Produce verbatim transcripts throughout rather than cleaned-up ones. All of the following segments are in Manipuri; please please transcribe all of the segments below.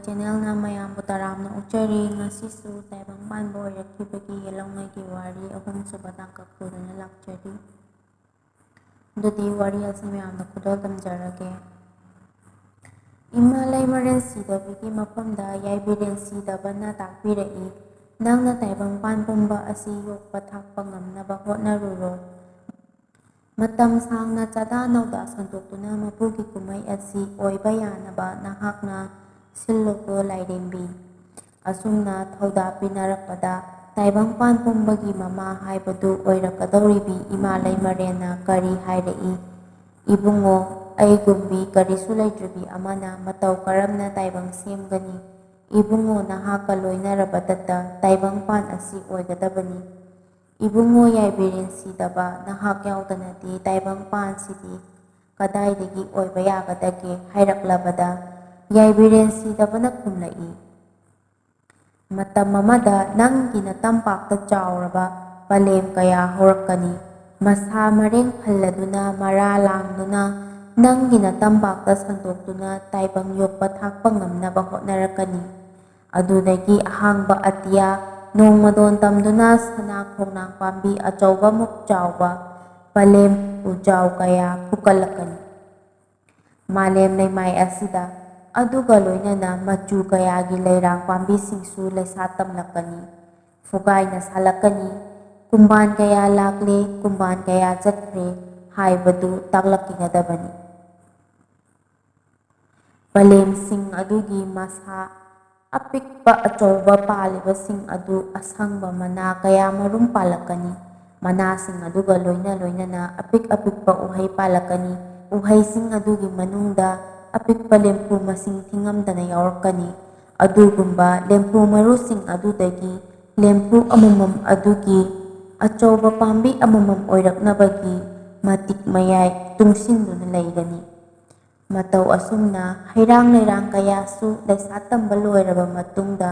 ꯆꯦꯅꯦꯜꯅ ꯃꯌꯥꯝꯕꯨ ꯇꯔꯥꯝꯅ ꯑꯣꯛꯆꯔꯤ꯫ ꯉꯁꯤꯁꯨ ꯇꯥꯏꯕꯪ ꯄꯥꯟꯕ ꯑꯣꯏꯔꯛꯈꯤꯕꯒꯤ ꯌꯦꯜꯍꯧꯉꯩꯒꯤ ꯋꯥꯔꯤ ꯑꯍꯨꯝꯁꯨꯕ ꯇꯥꯡꯀꯛ ꯄꯨꯗꯨꯅ ꯂꯥꯛꯆꯔꯤ꯫ ꯑꯗꯨꯗꯤ ꯋꯥꯔꯤ ꯑꯁꯤ ꯃꯌꯥꯝꯗ ꯈꯨꯗꯣꯜ ꯇꯝꯖꯔꯒꯦ꯫ ꯏꯃꯥ ꯂꯩꯃꯔꯦꯟ ꯁꯤꯗꯕꯤꯒꯤ ꯃꯐꯝꯗ ꯌꯥꯏꯕꯤꯔꯦꯟ ꯁꯤꯗꯕꯅ ꯇꯥꯛꯄꯤꯔꯛꯏ, "ꯅꯪꯅ ꯇꯥꯏꯕꯪꯄꯥꯟ ꯄꯨꯝꯕ ꯑꯁꯤ ꯌꯣꯛꯄ ꯊꯥꯛꯄ ꯉꯝꯅꯕ ꯍꯣꯠꯅꯔꯨꯔꯣ꯫ ꯃꯇꯝ ꯁꯥꯡꯅ ꯆꯥꯗꯥ ꯅꯧꯗꯥ ꯁꯟꯗꯣꯛꯇꯨꯅ ꯃꯄꯨꯒꯤ ꯀꯨꯝꯍꯩ ꯑꯁꯤ ꯑꯣꯏꯕ ꯌꯥꯅꯕ ꯅꯍꯥꯛꯅ ꯁꯤꯜꯂꯨꯀꯣ ꯂꯥꯏꯔꯦꯝꯕꯤ"꯫ ꯑꯁꯨꯝꯅ ꯊꯧꯗꯥ ꯄꯤꯅꯔꯛꯄꯗ ꯇꯥꯏꯕꯪꯄꯥꯟ ꯄꯨꯝꯕꯒꯤ ꯃꯃꯥ ꯍꯥꯏꯕꯗꯨ ꯑꯣꯏꯔꯛꯀꯗꯧꯔꯤꯕꯤ ꯏꯃꯥ ꯂꯩꯃꯔꯦꯟꯅ ꯀꯔꯤ ꯍꯥꯏꯔꯛꯏ? "ꯏꯕꯨꯡꯉꯣ, ꯑꯩꯒꯨꯝꯕꯤ ꯀꯔꯤꯁꯨ ꯂꯩꯇ꯭ꯔꯕꯤ ꯑꯃꯅ ꯃꯇꯧ ꯀꯔꯝꯅ ꯇꯥꯏꯕꯪ ꯁꯦꯝꯒꯅꯤ? ꯏꯕꯨꯡꯉꯣ, ꯅꯍꯥꯛꯀ ꯂꯣꯏꯅꯔꯕꯗꯇ ꯇꯥꯏꯕꯪꯄꯥꯟ ꯑꯁꯤ ꯑꯣꯏꯒꯗꯕꯅꯤ꯫ ꯏꯕꯨꯡꯉꯣ ꯌꯥꯏꯕꯤꯔꯦꯟ ꯁꯤꯗꯕ, ꯅꯍꯥꯛ ꯌꯥꯎꯗꯅꯗꯤ ꯇꯥꯏꯕꯪꯄꯥꯟꯁꯤꯗꯤ ꯀꯗꯥꯏꯗꯒꯤ ꯑꯣꯏꯕ ꯌꯥꯒꯗꯒꯦ?" ꯍꯥꯏꯔꯛꯂꯕꯗ, ꯌꯥꯏꯕꯤꯔꯦꯟ ꯁꯤꯗꯕꯅ ꯈꯨꯝꯂꯛꯏ, "ꯃꯇꯝ ꯑꯃꯗ ꯅꯪꯒꯤ ꯅꯇꯝꯄꯥꯛꯇ ꯆꯥꯎꯔꯕ ꯄꯂꯦꯝ ꯀꯌꯥ ꯍꯧꯔꯛꯀꯅꯤ꯫ ꯃꯁꯥ ꯃꯔꯦꯡ ꯐꯜꯂꯗꯨꯅ, ꯃꯔꯥ ꯂꯥꯡꯗꯨꯅ, ꯅꯪꯒꯤ ꯅꯇꯝꯄꯥꯛꯇ ꯁꯟꯗꯣꯛꯇꯨꯅ ꯇꯥꯏꯕꯪ ꯌꯣꯛꯄ ꯊꯥꯛꯄ ꯉꯝꯅꯕ ꯍꯣꯠꯅꯔꯛꯀꯅꯤ꯫ ꯑꯗꯨꯗꯒꯤ ꯑꯍꯥꯡꯕ ꯑꯇꯤꯌꯥ ꯅꯣꯡꯃꯗꯣꯟ ꯇꯝꯗꯨꯅ ꯁꯅꯥ ꯈꯣꯡꯅꯥꯡ ꯄꯥꯝꯕꯤ ꯑꯆꯧꯕꯃꯨꯛ ꯆꯥꯎꯕ ꯄꯂꯦꯝ ꯎꯖꯥꯎ ꯀꯌꯥ ꯐꯨꯀꯠꯂꯛꯀꯅꯤ꯫ ꯃꯥꯂꯦꯝ ꯂꯩꯃꯥꯏ ꯑꯁꯤꯗ ꯑꯗꯨꯒ ꯂꯣꯏꯅꯅ ꯃꯆꯨ ꯀꯌꯥꯒꯤ ꯂꯩꯔꯥꯡ ꯄꯥꯝꯕꯤꯁꯤꯡꯁꯨ ꯂꯩꯁꯥ ꯇꯝꯂꯛꯀꯅꯤ꯫ ꯐꯨꯒꯥꯏꯅ ꯁꯥꯠꯂꯛꯀꯅꯤ꯫ ꯀꯨꯝꯕꯥꯟ ꯀꯌꯥ ꯂꯥꯛꯂꯦ, ꯀꯨꯝꯕꯥꯟ ꯀꯌꯥ ꯆꯠꯈ꯭ꯔꯦ ꯍꯥꯏꯕꯗꯨ ꯇꯥꯛꯂꯛꯈꯤꯒꯗꯕꯅꯤ꯫ ꯄꯂꯦꯝꯁꯤꯡ ꯑꯗꯨꯒꯤ ꯃꯁꯥ ꯑꯄꯤꯛꯄ ꯑꯆꯧꯕ ꯄꯥꯜꯂꯤꯕꯁꯤꯡ ꯑꯗꯨ ꯑꯁꯪꯕ ꯃꯅꯥ ꯀꯌꯥ ꯃꯔꯨꯝ ꯄꯥꯜꯂꯛꯀꯅꯤ꯫ ꯃꯅꯥꯁꯤꯡ ꯑꯗꯨꯒ ꯂꯣꯏꯅ ꯂꯣꯏꯅꯅ ꯑꯄꯤꯛ ꯑꯄꯤꯛꯄ ꯎꯍꯩ ꯄꯥꯜꯂꯛꯀꯅꯤ꯫ ꯎꯍꯩꯁꯤꯡ ꯑꯗꯨꯒꯤ ꯃꯅꯨꯡꯗ ꯑꯄꯤꯛꯄ ꯂꯦꯝꯐꯨ ꯃꯁꯤꯡ ꯊꯤꯉꯝꯗꯅ ꯌꯥꯎꯔꯛꯀꯅꯤ꯫ ꯑꯗꯨꯒꯨꯝꯕ ꯂꯦꯝꯐꯨ ꯃꯔꯨꯁꯤꯡ ꯑꯗꯨꯗꯒꯤ ꯂꯦꯝꯐꯨ ꯑꯃꯃꯝ ꯑꯗꯨꯒꯤ ꯑꯆꯧꯕ ꯄꯥꯝꯕꯤ ꯑꯃꯃꯝ ꯑꯣꯏꯔꯛꯅꯕꯒꯤ ꯃꯇꯤꯛ ꯃꯌꯥꯏ ꯇꯨꯡꯁꯤꯟꯗꯨꯅ ꯂꯩꯒꯅꯤ꯫ ꯃꯇꯧ ꯑꯁꯨꯝꯅ ꯍꯩꯔꯥꯡ ꯂꯩꯔꯥꯡ ꯀꯌꯥꯁꯨ ꯂꯩꯁꯥ ꯇꯝꯕ ꯂꯣꯏꯔꯕ ꯃꯇꯨꯡꯗ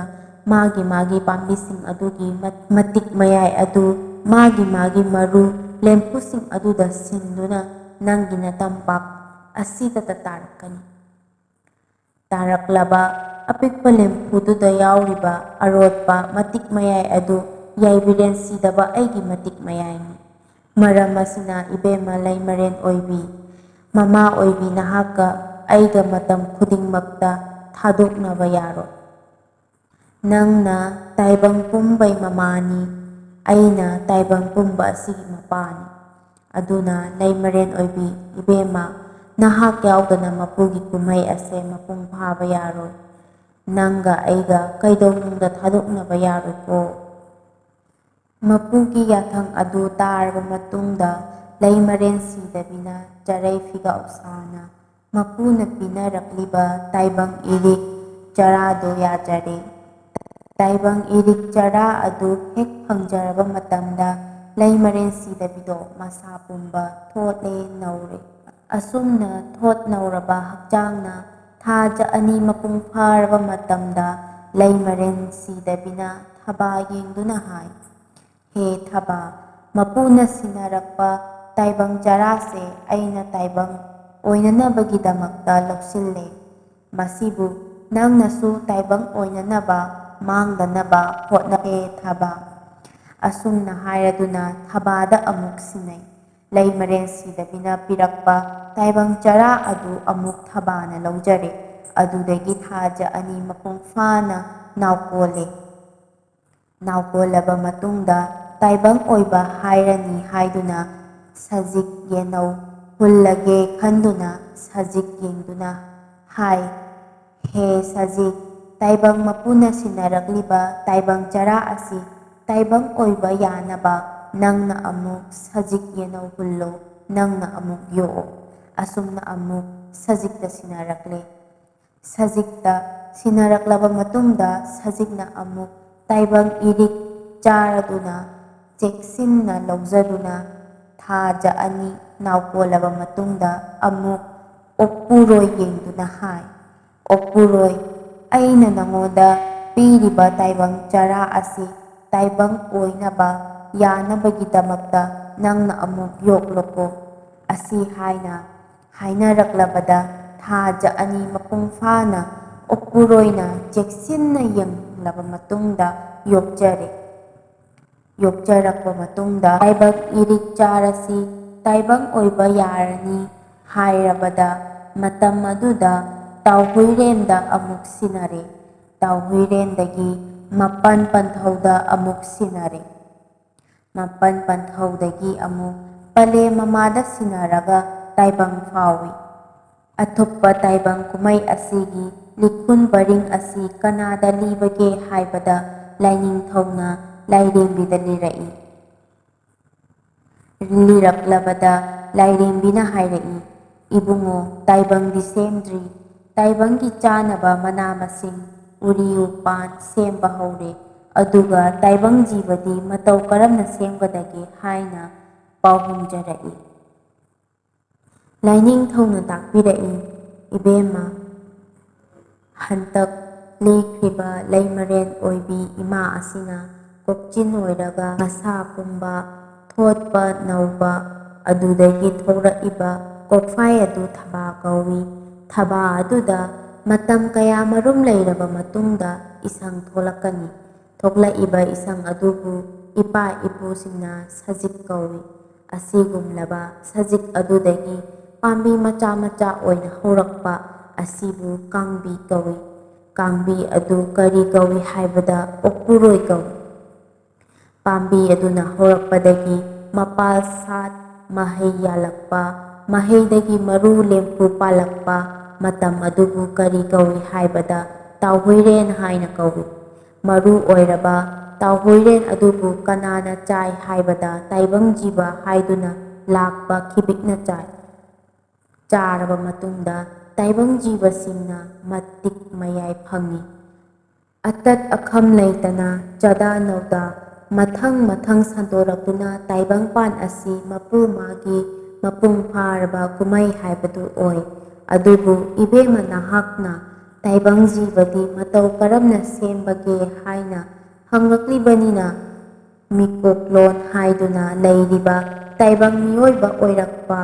ꯃꯥꯒꯤ ꯃꯥꯒꯤ ꯄꯥꯝꯕꯤꯁꯤꯡ ꯑꯗꯨꯒꯤ ꯃ-, ꯃꯇꯤꯛ ꯃꯌꯥꯏ ꯑꯗꯨ ꯃꯥꯒꯤ ꯃꯥꯒꯤ ꯃꯔꯨ ꯂꯦꯝꯐꯨꯁꯤꯡ ꯑꯗꯨꯗ ꯁꯤꯟꯗꯨꯅ ꯅꯪꯒꯤ ꯅꯇꯝꯄꯥꯛ ꯑꯁꯤꯗꯇ ꯇꯥꯔꯛꯀꯅꯤ꯫ ꯇꯥꯔꯛꯂꯕ ꯑꯄꯤꯛꯄ ꯂꯦꯝꯐꯨꯗꯨꯗ ꯌꯥꯎꯔꯤꯕ ꯑꯔꯣꯠꯄ ꯃꯇꯤꯛ ꯃꯌꯥꯏ ꯑꯗꯨ ꯌꯥꯏꯕꯤꯔꯦꯟ ꯁꯤꯗꯕ ꯑꯩꯒꯤ ꯃꯇꯤꯛ ꯃꯌꯥꯏꯅꯤ꯫ ꯃꯔꯝ ꯑꯁꯤꯅ ꯏꯕꯦꯝꯃ ꯂꯩꯃꯔꯦꯟ ꯑꯣꯏꯕꯤ, ꯃꯃꯥ ꯑꯣꯏꯕꯤ ꯅꯍꯥꯛꯀ ꯑꯩꯒ ꯃꯇꯝ ꯈꯨꯗꯤꯡꯃꯛꯇ ꯊꯥꯗꯣꯛꯅꯕ ꯌꯥꯔꯣꯏ꯫ ꯅꯪꯅ ꯇꯥꯏꯕꯪ ꯄꯨꯝꯕꯩ ꯃꯃꯥꯅꯤ, ꯑꯩꯅ ꯇꯥꯏꯕꯪ ꯄꯨꯝꯕ ꯑꯁꯤꯒꯤ ꯃꯄꯥꯅꯤ꯫ ꯑꯗꯨꯅ ꯂꯩꯃꯔꯦꯟ ꯑꯣꯏꯕꯤ ꯏꯕꯦꯝꯃ, ꯅꯍꯥꯛ ꯌꯥꯎꯗꯅ ꯃꯄꯨꯒꯤ ꯀꯨꯝꯍꯩ ꯑꯁꯦ ꯃꯄꯨꯡ ꯐꯥꯕ ꯌꯥꯔꯣꯏ꯫ ꯅꯪꯒ ꯑꯩꯒ ꯀꯩꯗꯧꯅꯨꯡꯗ ꯊꯥꯗꯣꯛꯅꯕ ꯌꯥꯔꯣꯏꯀꯣ꯫ ꯃꯄꯨꯒꯤ ꯌꯥꯊꯪ ꯑꯗꯨ ꯇꯥꯔꯕ ꯃꯇꯨꯡꯗ ꯂꯩꯃꯔꯦꯟ ꯁꯤꯗꯕꯤꯅ ꯆꯔꯩ ꯐꯤꯒꯥꯎ ꯁꯥꯅ ꯃꯄꯨꯅ ꯄꯤꯅꯔꯛꯂꯤꯕ ꯇꯥꯏꯕꯪ ꯏꯔꯤꯛ ꯆꯔꯥꯗꯨ ꯌꯥꯖꯔꯦ꯫ ꯇꯥꯏꯕꯪ ꯏꯔꯤꯛ ꯆꯔꯥ ꯑꯗꯨ ꯍꯦꯛ ꯐꯪꯖꯔꯕ ꯃꯇꯝꯗ ꯂꯩꯃꯔꯦꯟ ꯁꯤꯗꯕꯤꯗꯣ ꯃꯁꯥ ꯄꯨꯝꯕ ꯊꯣꯠꯂꯦ ꯅꯧꯔꯦ꯫ ꯑꯁꯨꯝꯅ ꯊꯣꯠ ꯅꯧꯔꯕ ꯍꯛꯆꯥꯡꯅ ꯊꯥ ꯖ ꯑꯅꯤ ꯃꯄꯨꯡ ꯐꯥꯔꯕ ꯃꯇꯝꯗ ꯂꯩꯃꯔꯦꯟ ꯁꯤꯗꯕꯤꯅ ꯊꯕꯥ ꯌꯦꯡꯗꯨꯅ ꯍꯥꯏ, ꯍꯦ ꯊꯕꯥ, ꯃꯄꯨꯅ ꯁꯤꯟꯅꯔꯛꯄ ꯇꯥꯏꯕꯪ ꯆꯔꯥꯁꯦ ꯑꯩꯅ ꯇꯥꯏꯕꯪ ꯑꯣꯏꯅꯅꯕꯒꯤꯗꯃꯛꯇ ꯂꯧꯁꯤꯜꯂꯦ꯫ ꯃꯁꯤꯕꯨ ꯅꯪꯅꯁꯨ ꯇꯥꯏꯕꯪ ꯑꯣꯏꯅꯅꯕ ꯃꯥꯡꯗꯅꯕ ꯍꯣꯠꯅꯔꯦ ꯊꯕꯥ꯫ ꯑꯁꯨꯝꯅ ꯍꯥꯏꯔꯗꯨꯅ ꯊꯕꯥꯗ ꯑꯃꯨꯛ ꯁꯤꯟꯅꯩ꯫ ꯂꯩꯃꯔꯦꯟ ꯁꯤꯗꯕꯤꯅ ꯄꯤꯔꯛꯄ ꯇꯥꯏꯕꯪ ꯆꯔꯥ ꯑꯗꯨ ꯑꯃꯨꯛ ꯊꯕꯥꯅ ꯂꯧꯖꯔꯦ꯫ ꯑꯗꯨꯗꯒꯤ ꯊꯥ ꯖ ꯑꯅꯤ ꯃꯄꯨꯡ ꯐꯥꯅ ꯅꯥꯎꯀꯣꯜꯂꯦ꯫ ꯅꯥꯎꯀꯣꯜꯂꯕ ꯃꯇꯨꯡꯗ ꯇꯥꯏꯕꯪ ꯑꯣꯏꯕ ꯍꯥꯏꯔꯅꯤ ꯍꯥꯏꯗꯨꯅ ꯁꯖꯤꯛ ꯌꯦꯅꯧ ꯍꯨꯜꯂꯒꯦ ꯈꯟꯗꯨꯅ ꯁꯖꯤꯛ ꯌꯦꯡꯗꯨꯅ ꯍꯥꯏ, ꯍꯦ ꯁꯖꯤꯛ, ꯇꯥꯏꯕꯪ ꯃꯄꯨꯅ ꯁꯤꯟꯅꯔꯛꯂꯤꯕ ꯇꯥꯏꯕꯪ ꯆꯔꯥ ꯑꯁꯤ ꯇꯥꯏꯕꯪ ꯑꯣꯏꯕ ꯌꯥꯅꯕ ꯅꯪꯅ ꯑꯃꯨꯛ ꯁꯖꯤꯛ ꯌꯦꯅꯧ ꯍꯨꯜꯂꯣ, ꯅꯪꯅ ꯑꯃꯨꯛ ꯌꯣꯛꯑꯣ꯫ ꯑꯁꯨꯝꯅ ꯑꯃꯨꯛ ꯁꯖꯤꯛꯇ ꯁꯤꯟꯅꯔꯛꯂꯦ꯫ ꯁꯖꯤꯛꯇ ꯁꯤꯟꯅꯔꯛꯂꯕ ꯃꯇꯨꯡꯗ ꯁꯖꯤꯛꯅ ꯑꯃꯨꯛ ꯇꯥꯏꯕꯪ ꯏꯔꯤꯛ ꯆꯥꯔꯗꯨꯅ ꯆꯦꯛꯁꯤꯟꯅ ꯂꯧꯖꯗꯨꯅ ꯊꯥ ꯖ ꯑꯅꯤ ꯅꯥꯎꯀꯣꯜꯂꯕ ꯃꯇꯨꯡꯗ ꯑꯃꯨꯛ ꯑꯣꯛꯄꯨꯔꯣꯏ ꯌꯦꯡꯗꯨꯅ ꯍꯥꯏ, ꯑꯣꯛꯄꯨꯔꯣꯏ, ꯑꯩꯅ ꯅꯉꯣꯟꯗ ꯄꯤꯔꯤꯕ ꯇꯥꯏꯕꯪ ꯆꯔꯥ ꯑꯁꯤ ꯇꯥꯏꯕꯪ ꯑꯣꯏꯅꯕ ꯌꯥꯅꯕꯒꯤꯗꯃꯛꯇ ꯅꯪꯅ ꯑꯃꯨꯛ ꯌꯣꯛꯂꯣꯀꯣ꯫ ꯑꯁꯤ ꯍꯥꯏꯅ ꯍꯥꯏꯅꯔꯛꯂꯕꯗ ꯊꯥ ꯖ ꯑꯅꯤ ꯃꯄꯨꯡ ꯐꯥꯅ ꯑꯣꯛꯄꯨꯔꯣꯏꯅ ꯆꯦꯛꯁꯤꯟꯅ ꯌꯦꯡꯂꯕ ꯃꯇꯨꯡꯗ ꯌꯣꯛꯆꯔꯦ꯫ ꯌꯣꯛꯆꯔꯛꯄ ꯃꯇꯨꯡꯗ ꯇꯥꯏꯕꯪ ꯏꯔꯤꯛ ꯆꯥꯔꯁꯤ, ꯇꯥꯏꯕꯪ ꯑꯣꯏꯕ ꯌꯥꯔꯅꯤ ꯍꯥꯏꯔꯕꯗ ꯃꯇꯝ ꯑꯗꯨꯗ ꯇꯥꯎꯍꯨꯏꯔꯦꯟꯗ ꯑꯃꯨꯛ ꯁꯤꯟꯅꯔꯦ꯫ ꯇꯥꯎꯍꯨꯏꯔꯦꯟꯗꯒꯤ ꯃꯄꯥꯟ ꯄꯟꯊꯧꯗ ꯑꯃꯨꯛ ꯁꯤꯟꯅꯔꯦ꯫ ꯃꯄꯥꯟ ꯄꯟꯊꯧꯗꯒꯤ ꯑꯃꯨꯛ ꯄꯂꯦ ꯃꯃꯥꯗ ꯁꯤꯟꯅꯔꯒ ꯇꯥꯏꯕꯪ ꯐꯥꯎꯏ꯫ ꯑꯊꯨꯞꯄ ꯇꯥꯏꯕꯪ ꯀꯨꯝꯍꯩ ꯑꯁꯤꯒꯤ ꯂꯤꯈꯨꯟ ꯄꯔꯤꯡ ꯑꯁꯤ ꯀꯅꯥꯗ ꯂꯤꯕꯒꯦ ꯍꯥꯏꯕꯗ ꯂꯥꯏꯅꯤꯡꯊꯧꯅ ꯂꯥꯏꯔꯦꯝꯕꯤꯗ ꯂꯤꯔꯛꯏ꯫ ꯂꯤꯔꯛꯂꯕꯗ ꯂꯥꯏꯔꯦꯝꯕꯤꯅ ꯍꯥꯏꯔꯛꯏ, "ꯏꯕꯨꯡꯉꯣ, ꯇꯥꯏꯕꯪꯗꯤ ꯁꯦꯝꯗ꯭ꯔꯤ꯫ ꯇꯥꯏꯕꯪꯒꯤ ꯆꯥꯅꯕ ꯃꯅꯥ ꯃꯁꯤꯡ, ꯎꯔꯤ ꯎꯄꯥꯟ ꯁꯦꯝꯕ ꯍꯧꯔꯦ꯫ ꯑꯗꯨꯒ ꯇꯥꯏꯕꯪ ꯖꯤꯕꯗꯤ ꯃꯇꯧ ꯀꯔꯝꯅ ꯁꯦꯝꯒꯗꯒꯦ?" ꯍꯥꯏꯅ ꯄꯥꯎꯍꯨꯝꯖꯔꯛꯏ꯫ ꯂꯥꯏꯅꯤꯡꯊꯧꯅ ꯇꯥꯛꯄꯤꯔꯛꯏ, "ꯏꯕꯦꯝꯃ, ꯍꯟꯇꯛ ꯂꯤꯈ꯭ꯔꯤꯕ ꯂꯩꯃꯔꯦꯟ ꯑꯣꯏꯕꯤ ꯏꯃꯥ ꯑꯁꯤꯅ ꯀꯣꯛꯆꯤꯟ ꯑꯣꯏꯔꯒ ꯃꯁꯥ ꯄꯨꯝꯕ ꯊꯣꯠꯄ ꯅꯧꯕ ꯑꯗꯨꯗꯒꯤ ꯊꯣꯛꯂꯛꯏꯕ ꯀꯣꯛꯐꯥꯏ ꯑꯗꯨ ꯊꯕꯥ ꯀꯧꯏ꯫ ꯊꯕꯥ ꯑꯗꯨꯗ ꯃꯇꯝ ꯀꯌꯥ ꯃꯔꯨꯝ ꯂꯩꯔꯕ ꯃꯇꯨꯡꯗ ꯏꯁꯪ ꯊꯣꯛꯂꯛꯀꯅꯤ꯫ ꯊꯣꯛꯂꯛꯏꯕ ꯏꯁꯪ ꯑꯗꯨꯕꯨ ꯏꯄꯥ ꯏꯄꯨꯁꯤꯡꯅ ꯁꯖꯤꯛ ꯀꯧꯏ꯫ ꯑꯁꯤꯒꯨꯝꯂꯕ ꯁꯖꯤꯛ ꯑꯗꯨꯗꯒꯤ ꯄꯥꯝꯕꯤ ꯃꯆꯥ ꯃꯆꯥ ꯑꯣꯏꯅ ꯍꯧꯔꯛꯄ ꯑꯁꯤꯕꯨ ꯀꯥꯡꯕꯤ ꯀꯧꯏ꯫ ꯀꯥꯡꯕꯤ ꯑꯗꯨ ꯀꯔꯤ ꯀꯧꯏ ꯍꯥꯏꯕꯗ ꯑꯣꯛꯄꯨꯔꯣꯏ ꯀꯧꯏ꯫ ꯄꯥꯝꯕꯤ ꯑꯗꯨꯅ ꯍꯧꯔꯛꯄꯗꯒꯤ ꯃꯄꯥꯜ ꯁꯥꯠ ꯃꯍꯩ ꯌꯥꯜꯂꯛꯄ, ꯃꯍꯩꯗꯒꯤ ꯃꯔꯨ ꯂꯦꯝꯐꯨ ꯄꯥꯜꯂꯛꯄ ꯃꯇꯝ ꯑꯗꯨꯕꯨ ꯀꯔꯤ ꯀꯧꯏ ꯍꯥꯏꯕꯗ ꯇꯥꯎꯍꯨꯏꯔꯦꯟ ꯍꯥꯏꯅ ꯀꯧꯏ꯫ ꯃꯔꯨ ꯑꯣꯏꯔꯕ ꯇꯥꯎꯍꯨꯏꯔꯦꯟ ꯑꯗꯨꯕꯨ ꯀꯅꯥꯅ ꯆꯥꯏ ꯍꯥꯏꯕꯗ ꯇꯥꯏꯕꯪ ꯖꯤꯕ ꯍꯥꯏꯗꯨꯅ ꯂꯥꯛꯄ ꯈꯤꯕꯤꯛꯅ ꯆꯥꯏ꯫ ꯆꯥꯔꯕ ꯃꯇꯨꯡꯗ ꯇꯥꯏꯕꯪ ꯖꯤꯕꯁꯤꯡꯅ ꯃꯇꯤꯛ ꯃꯌꯥꯏ ꯐꯪꯏ꯫ ꯑꯇꯠ ꯑꯈꯝ ꯂꯩꯇꯅ ꯆꯥꯗꯥ ꯅꯧꯗꯥ ꯃꯊꯪ ꯃꯊꯪ ꯁꯟꯗꯣꯔꯛꯇꯨꯅ ꯇꯥꯏꯕꯪꯄꯥꯟ ꯑꯁꯤ ꯃꯄꯨ ꯃꯥꯒꯤ ꯃꯄꯨꯡ ꯐꯥꯔꯕ ꯀꯨꯝꯍꯩ ꯍꯥꯏꯕꯗꯨ ꯑꯣꯏ꯫ ꯑꯗꯨꯕꯨ ꯏꯕꯦꯝꯃ ꯅꯍꯥꯛꯅ ꯇꯥꯏꯕꯪ ꯖꯤꯕꯗꯤ ꯃꯇꯧ ꯀꯔꯝꯅ ꯁꯦꯝꯕꯒꯦ ꯍꯥꯏꯅ ꯍꯪꯂꯛꯂꯤꯕꯅꯤꯅ, ꯃꯤꯀꯣꯛꯂꯣꯟ ꯍꯥꯏꯗꯨꯅ ꯂꯩꯔꯤꯕ ꯇꯥꯏꯕꯪ ꯃꯤꯑꯣꯏꯕ ꯑꯣꯏꯔꯛꯄ,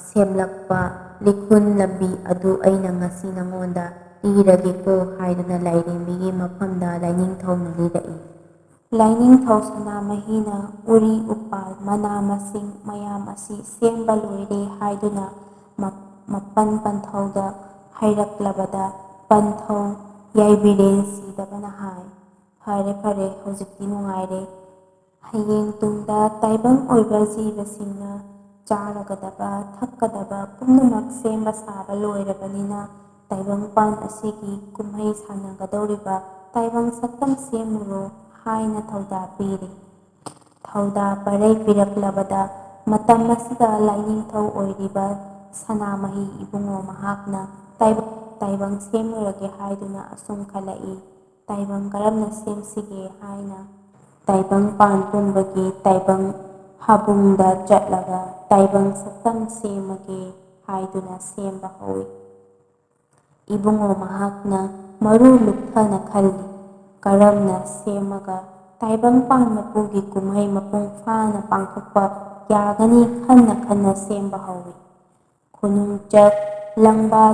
ꯁꯦꯝꯂꯛꯄ ꯂꯤꯈꯨꯟ ꯂꯝꯕꯤ ꯑꯗꯨ ꯑꯩꯅ ꯉꯁꯤ ꯅꯉꯣꯟꯗ ꯄꯤꯔꯒꯦꯀꯣ ꯍꯥꯏꯗꯨꯅ ꯂꯥꯏꯔꯦꯝꯕꯤꯒꯤ ꯃꯐꯝꯗ ꯂꯥꯏꯅꯤꯡꯊꯧꯅ ꯂꯤꯔꯛꯏ꯫ ꯂꯥꯏꯅꯤꯡꯊꯧ ꯁꯅꯥꯃꯍꯤꯅ ꯎꯔꯤ ꯎꯄꯥꯜ ꯃꯅꯥ ꯃꯁꯤꯡ ꯃꯌꯥꯝ ꯑꯁꯤ ꯁꯦꯝꯕ ꯂꯣꯏꯔꯦ ꯍꯥꯏꯗꯨꯅ ꯃ-, ꯃꯄꯟ ꯄꯟꯊꯧꯗ ꯍꯥꯏꯔꯛꯂꯕꯗ ꯄꯟꯊꯧ ꯌꯥꯏꯕꯤꯔꯦꯟ ꯁꯤꯗꯕꯅ ꯍꯥꯏ, "ꯐꯔꯦ ꯐꯔꯦ, ꯍꯧꯖꯤꯛꯇꯤ ꯅꯨꯡꯉꯥꯏꯔꯦ꯫ ꯍꯌꯦꯡ ꯇꯨꯡꯗ ꯇꯥꯏꯕꯪ ꯑꯣꯏꯕ ꯖꯤꯕꯁꯤꯡꯅ ꯆꯥꯔꯒꯗꯕ ꯊꯛꯀꯗꯕ ꯄꯨꯝꯅꯃꯛ ꯁꯦꯝꯕ ꯁꯥꯕ ꯂꯣꯏꯔꯕꯅꯤꯅ ꯇꯥꯏꯕꯪꯄꯥꯟ ꯑꯁꯤꯒꯤ ꯀꯨꯝꯍꯩ ꯁꯥꯟꯅꯒꯗꯧꯔꯤꯕ ꯇꯥꯏꯕꯪ ꯁꯛꯇꯝ ꯁꯦꯝꯃꯨꯔꯣ" ꯍꯥꯏꯅ ꯊꯧꯗꯥ ꯄꯤꯔꯤ꯫ ꯊꯧꯗꯥ ꯄꯔꯩ ꯄꯤꯔꯛꯂꯕꯗ ꯃꯇꯝ ꯑꯁꯤꯗ ꯂꯥꯏꯅꯤꯡꯊꯧ ꯑꯣꯏꯔꯤꯕ ꯁꯅꯥꯃꯍꯤ ꯏꯕꯨꯡꯉꯣ ꯃꯍꯥꯛꯅ ꯇꯥꯏꯕꯪ, ꯇꯥꯏꯕꯪ ꯁꯦꯝꯂꯨꯔꯒꯦ ꯍꯥꯏꯗꯨꯅ ꯑꯁꯨꯝ ꯈꯜꯂꯛꯏ, "ꯇꯥꯏꯕꯪ ꯀꯔꯝꯅ ꯁꯦꯝꯁꯤꯒꯦ?" ꯍꯥꯏꯅ ꯇꯥꯏꯕꯪ ꯄꯥꯟ ꯄꯨꯝꯕꯒꯤ ꯇꯥꯏꯕꯪ ꯍꯥꯕꯨꯡꯗ ꯆꯠꯂꯒ ꯇꯥꯏꯕꯪ ꯁꯛꯇꯝ ꯁꯦꯝꯃꯒꯦ ꯍꯥꯏꯗꯨꯅ ꯁꯦꯝꯕ ꯍꯧꯏ꯫ ꯏꯕꯨꯡꯉꯣ ꯃꯍꯥꯛꯅ ꯃꯔꯨ ꯂꯨꯞꯊꯅ ꯈꯜꯂꯤ꯫ ꯀꯔꯝꯅ ꯁꯦꯝꯃꯒ ꯇꯥꯏꯕꯪꯄꯥꯟ ꯃꯄꯨꯒꯤ ꯀꯨꯝꯍꯩ ꯃꯄꯨꯡ ꯐꯥꯅ ꯄꯥꯡꯊꯣꯛꯄ ꯌꯥꯒꯅꯤ ꯈꯟꯅ ꯈꯟꯅ ꯁꯦꯝꯕ ꯍꯧꯏ꯫ ꯈꯨꯅꯨꯡꯆꯛ ꯂꯪꯕꯥ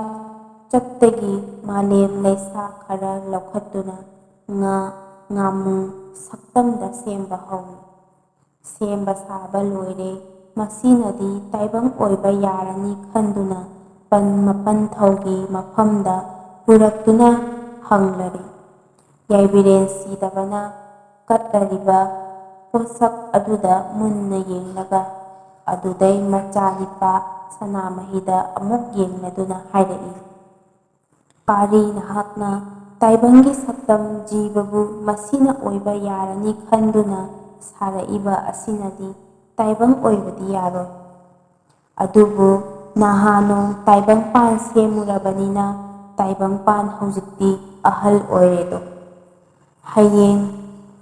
ꯆꯛꯇꯒꯤ ꯃꯥꯂꯦꯝ ꯂꯩꯁꯥ ꯈꯔ ꯂꯧꯈꯠꯇꯨꯅ ꯉꯥ, ꯉꯥꯃꯨ ꯁꯛꯇꯝꯗ ꯁꯦꯝꯕ ꯍꯧꯏ꯫ ꯁꯦꯝꯕ ꯁꯥꯕ ꯂꯣꯏꯔꯦ꯫ ꯃꯁꯤꯅꯗꯤ ꯇꯥꯏꯕꯪ ꯑꯣꯏꯕ ꯌꯥꯔꯅꯤ ꯈꯟꯗꯨꯅ ꯄꯟ ꯃꯄꯟꯊꯧꯒꯤ ꯃꯐꯝꯗ ꯄꯨꯔꯛꯇꯨꯅ ꯍꯪꯂꯔꯦ꯫ ꯌꯥꯏꯕꯤꯔꯦꯟ ꯁꯤꯗꯕꯅ ꯀꯠꯂꯔꯤꯕ ꯄꯣꯠꯁꯛ ꯑꯗꯨꯗ ꯃꯨꯟꯅ ꯌꯦꯡꯂꯒ ꯑꯗꯨꯗꯩ ꯃꯆꯥꯅꯤꯄꯥ ꯁꯅꯥꯃꯍꯤꯗ ꯑꯃꯨꯛ ꯌꯦꯡꯂꯗꯨꯅ ꯍꯥꯏꯔꯛꯏ, "ꯄꯥꯔꯤ, ꯅꯍꯥꯛꯅ ꯇꯥꯏꯕꯪꯒꯤ ꯁꯛꯇꯝ ꯖꯤꯕꯕꯨ ꯃꯁꯤꯅ ꯑꯣꯏꯕ ꯌꯥꯔꯅꯤ ꯈꯟꯗꯨꯅ ꯁꯥꯔꯛꯏꯕ ꯑꯁꯤꯅꯗꯤ ꯇꯥꯏꯕꯪ ꯑꯣꯏꯕꯗꯤ ꯌꯥꯔꯣꯏ꯫ ꯑꯗꯨꯕꯨ ꯅꯍꯥꯅꯣꯡ ꯇꯥꯏꯕꯪꯄꯥꯟ ꯁꯦꯝꯃꯨꯔꯕꯅꯤꯅ ꯇꯥꯏꯕꯪꯄꯥꯟ ꯍꯧꯖꯤꯛꯇꯤ ꯑꯍꯜ ꯑꯣꯏꯔꯦꯗꯣ꯫ ꯍꯌꯦꯡ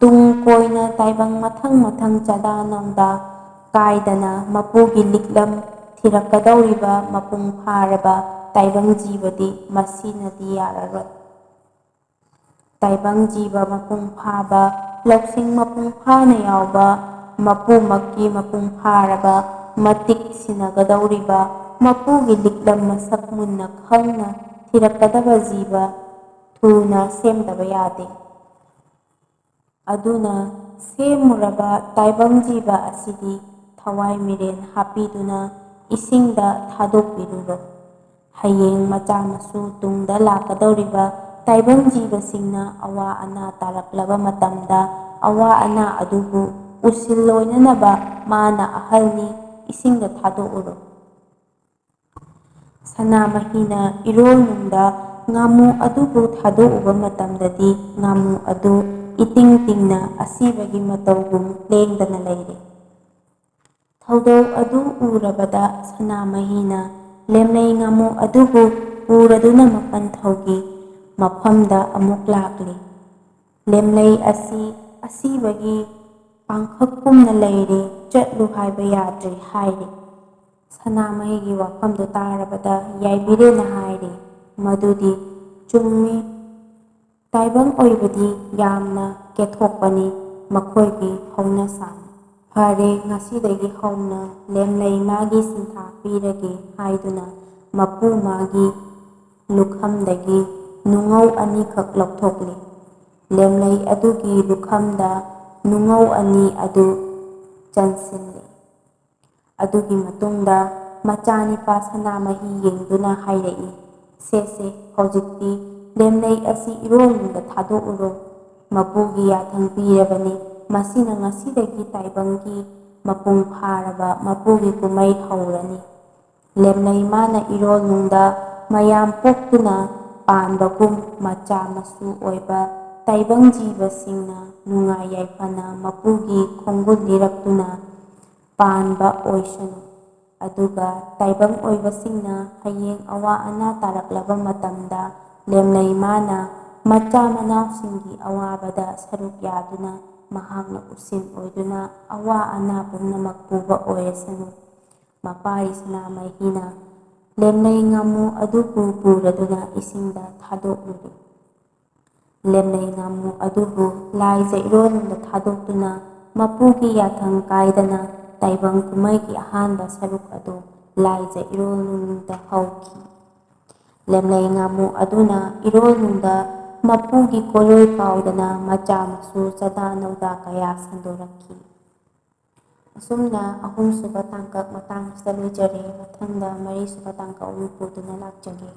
ꯇꯨꯡ ꯀꯣꯏꯅ ꯇꯥꯏꯕꯪ ꯃꯊꯪ ꯃꯊꯪ ꯆꯥꯗꯥ ꯅꯧꯗꯥ ꯀꯥꯏꯗꯅ ꯃꯄꯨꯒꯤ ꯂꯤꯛꯂꯝ ꯊꯤꯔꯛꯀꯗꯧꯔꯤꯕ ꯃꯄꯨꯡ ꯐꯥꯔꯕ ꯇꯥꯏꯕꯪ ꯖꯤꯕꯗꯤ ꯃꯁꯤꯅꯗꯤ ꯌꯥꯔꯔꯣꯏ꯫ ꯇꯥꯏꯕꯪ ꯖꯤꯕ ꯃꯄꯨꯡ ꯐꯥꯕ, ꯂꯧꯁꯤꯡ ꯃꯄꯨꯡ ꯐꯥꯅ ꯌꯥꯎꯕ, ꯃꯄꯨꯃꯛꯀꯤ ꯃꯄꯨꯡ ꯐꯥꯔꯕ ꯃꯇꯤꯛ ꯁꯤꯟꯅꯒꯗꯧꯔꯤꯕ ꯃꯄꯨꯒꯤ ꯂꯤꯛꯂꯝ ꯃꯁꯛ ꯃꯨꯟꯅ ꯈꯪꯅ ꯊꯤꯔꯛꯀꯗꯕ ꯖꯤꯕ ꯊꯨꯅ ꯁꯦꯝꯗꯕ ꯌꯥꯗꯦ꯫ ꯑꯗꯨꯅ ꯁꯦꯝꯃꯨꯔꯕ ꯇꯥꯏꯕꯪ ꯖꯤꯕ ꯑꯁꯤꯗꯤ ꯊꯋꯥꯏ ꯃꯤꯔꯦꯟ ꯍꯥꯞꯄꯤꯗꯨꯅ ꯏꯁꯤꯡꯗ ꯊꯥꯗꯣꯛꯄꯤꯔꯨꯔꯣ꯫ ꯍꯌꯦꯡ ꯃꯆꯥ ꯃꯁꯨ ꯇꯨꯡꯗ ꯂꯥꯛꯀꯗꯧꯔꯤꯕ ꯇꯥꯏꯕꯪ ꯖꯤꯕꯁꯤꯡꯅ ꯑꯋꯥ ꯑꯅꯥ ꯇꯥꯔꯛꯂꯕ ꯃꯇꯝꯗ ꯑꯋꯥ ꯑꯅꯥ ꯑꯗꯨꯕꯨ ꯎꯁꯤꯜꯂꯣꯏꯅꯅꯕ ꯃꯥꯅ ꯑꯍꯜꯅꯤ, ꯏꯁꯤꯡꯗ ꯊꯥꯗꯣꯛꯎꯔꯣ꯫ ꯁꯅꯥꯃꯍꯤꯅ ꯏꯔꯣꯜꯅꯨꯡꯗ ꯉꯥꯃꯨ ꯑꯗꯨꯕꯨ ꯊꯥꯗꯣꯛꯎꯕ ꯃꯇꯝꯗꯗꯤ ꯉꯥꯃꯨ ꯑꯗꯨ ꯏꯇꯤꯡ ꯇꯤꯡꯅ ꯑꯁꯤꯕꯒꯤ ꯃꯇꯧꯒꯨꯝ ꯂꯦꯡꯗꯅ ꯂꯩꯔꯦ꯫ ꯊꯧꯗꯣꯛ ꯑꯗꯨ ꯎꯔꯕꯗ ꯁꯅꯥꯃꯍꯤꯅ ꯂꯦꯝꯂꯩ ꯉꯥꯃꯨ ꯑꯗꯨꯕꯨ ꯄꯨꯔꯗꯨꯅ ꯃꯄꯟꯊꯧꯒꯤ ꯃꯐꯝꯗ ꯑꯃꯨꯛ ꯂꯥꯛꯂꯤ꯫ ꯂꯦꯝꯂꯩ ꯑꯁꯤ ꯑꯁꯤꯕꯒꯤ ꯄꯥꯡꯈꯛꯀꯨꯝꯅ ꯂꯩꯔꯦ, ꯆꯠꯂꯨ ꯍꯥꯏꯕ ꯌꯥꯗ꯭ꯔꯦ ꯍꯥꯏꯔꯤ꯫ ꯁꯅꯥꯃꯍꯤꯒꯤ ꯋꯥꯐꯝꯗꯨ ꯇꯥꯔꯕꯗ ꯌꯥꯏꯕꯤꯔꯦꯅ ꯍꯥꯏꯔꯤ ꯃꯗꯨꯗꯤ ꯆꯨꯝꯃꯤ꯫ ꯇꯥꯏꯕꯪ ꯑꯣꯏꯕꯗꯤ ꯌꯥꯝꯅ ꯀꯦꯊꯣꯛꯄꯅꯤ, ꯃꯈꯣꯏꯒꯤ ꯍꯧꯅꯁꯥꯅꯤ꯫ ꯐꯔꯦ, ꯉꯁꯤꯗꯒꯤ ꯍꯧꯅ ꯂꯦꯝꯂꯩ ꯃꯥꯒꯤ ꯁꯤꯟꯊꯥ ꯄꯤꯔꯒꯦ ꯍꯥꯏꯗꯨꯅ ꯃꯄꯨ ꯃꯥꯒꯤ ꯂꯨꯈꯝꯗꯒꯤ ꯅꯨꯡꯉꯧ ꯑꯅꯤꯈꯛ ꯂꯧꯊꯣꯛꯂꯤ꯫ ꯂꯦꯝꯂꯩ ꯑꯗꯨꯒꯤ ꯂꯨꯈꯝꯗ ꯅꯨꯡꯉꯧ ꯑꯅꯤ ꯑꯗꯨ ꯆꯟꯁꯤꯜꯂꯤ꯫ ꯑꯗꯨꯒꯤ ꯃꯇꯨꯡꯗ ꯃꯆꯥꯅꯤꯄꯥ ꯁꯅꯥꯃꯍꯤ ꯌꯦꯡꯗꯨꯅ ꯍꯥꯏꯔꯛꯏ, "ꯁꯦ ꯁꯦ, ꯍꯧꯖꯤꯛꯇꯤ ꯂꯦꯝꯂꯩ ꯑꯁꯤ ꯏꯔꯣꯜꯅꯨꯡꯗ ꯊꯥꯗꯣꯛꯎꯔꯣ꯫ ꯃꯄꯨꯒꯤ ꯌꯥꯊꯪ ꯄꯤꯔꯕꯅꯤ, ꯃꯁꯤꯅ ꯉꯁꯤꯗꯒꯤ ꯇꯥꯏꯕꯪꯒꯤ ꯃꯄꯨꯡ ꯐꯥꯔꯕ ꯃꯄꯨꯒꯤ ꯀꯨꯝꯃꯩ ꯍꯧꯔꯅꯤ"꯫ ꯂꯦꯝꯂꯩ ꯃꯥꯅ ꯏꯔꯣꯜꯅꯨꯡꯗ ꯃꯌꯥꯝ ꯄꯣꯛꯇꯨꯅ ꯄꯥꯟꯕꯒꯨꯝ ꯃꯆꯥ ꯃꯁꯨ ꯑꯣꯏꯕ ꯇꯥꯏꯕꯪ ꯖꯤꯕꯁꯤꯡꯅ ꯅꯨꯡꯉꯥꯏ ꯌꯥꯏꯐꯅ ꯃꯄꯨꯒꯤ ꯈꯣꯡꯒꯨꯜ ꯂꯤꯔꯛꯇꯨꯅ ꯄꯥꯟꯕ ꯑꯣꯏꯁꯅꯨ꯫ ꯑꯗꯨꯒ ꯇꯥꯏꯕꯪ ꯑꯣꯏꯕꯁꯤꯡꯅ ꯍꯌꯦꯡ ꯑꯋꯥ ꯑꯅꯥ ꯇꯥꯔꯛꯂꯕ ꯃꯇꯝꯗ ꯂꯦꯝꯂꯩ ꯃꯥꯅ ꯃꯆꯥ ꯃꯅꯥꯎꯁꯤꯡꯒꯤ ꯑꯋꯥꯕꯗ ꯁꯔꯨꯛ ꯌꯥꯗꯨꯅ ꯃꯍꯥꯛꯅ ꯎꯁꯤꯟ ꯑꯣꯏꯗꯨꯅ ꯑꯋꯥ ꯑꯅꯥ ꯄꯨꯝꯅꯃꯛ ꯄꯨꯕ ꯑꯣꯏꯔꯁꯅꯨ꯫ ꯃꯄꯥꯔꯤ ꯁꯅꯥꯃꯍꯤꯅ ꯂꯦꯝꯂꯩ ꯉꯥꯃꯨ ꯑꯗꯨꯕꯨ ꯄꯨꯔꯗꯨꯅ ꯏꯁꯤꯡꯗ ꯊꯥꯗꯣꯛꯂꯨꯔꯦ꯫ ꯂꯦꯝꯂꯩ ꯉꯥꯃꯨ ꯑꯗꯨꯕꯨ ꯂꯥꯏꯖ ꯏꯔꯣꯜꯅꯨꯡꯗ ꯊꯥꯗꯣꯛꯇꯨꯅ ꯃꯄꯨꯒꯤ ꯌꯥꯊꯪ ꯀꯥꯏꯗꯅ ꯇꯥꯏꯕꯪ ꯀꯨꯝꯃꯩꯒꯤ ꯑꯍꯥꯟꯕ ꯁꯔꯨꯛ ꯑꯗꯨ ꯂꯥꯏꯖ ꯏꯔꯣꯜꯅꯨꯡꯗ ꯍꯧꯈꯤ꯫ ꯂꯦꯝꯂꯩ ꯉꯥꯃꯨ ꯑꯗꯨꯅ ꯏꯔꯣꯜꯅꯨꯡꯗ ꯃꯄꯨꯒꯤ ꯀꯣꯂꯣꯏ ꯀꯥꯎꯗꯅ ꯃꯆꯥ ꯃꯁꯨ ꯆꯥꯗꯥ ꯅꯧꯗꯥ ꯀꯌꯥ ꯁꯟꯗꯣꯔꯛꯈꯤ꯫ ꯑꯁꯨꯝꯅ ꯑꯍꯨꯝꯁꯨꯕ ꯇꯥꯡꯀꯛ ꯃꯇꯥꯡ ꯑꯁꯤꯗ ꯂꯣꯏꯖꯔꯦ꯫ ꯃꯊꯪꯗ ꯃꯔꯤꯁꯨꯕ ꯇꯥꯡꯀꯛ ꯑꯃꯨꯛ ꯄꯨꯗꯨꯅ ꯂꯥꯛꯆꯒꯦ꯫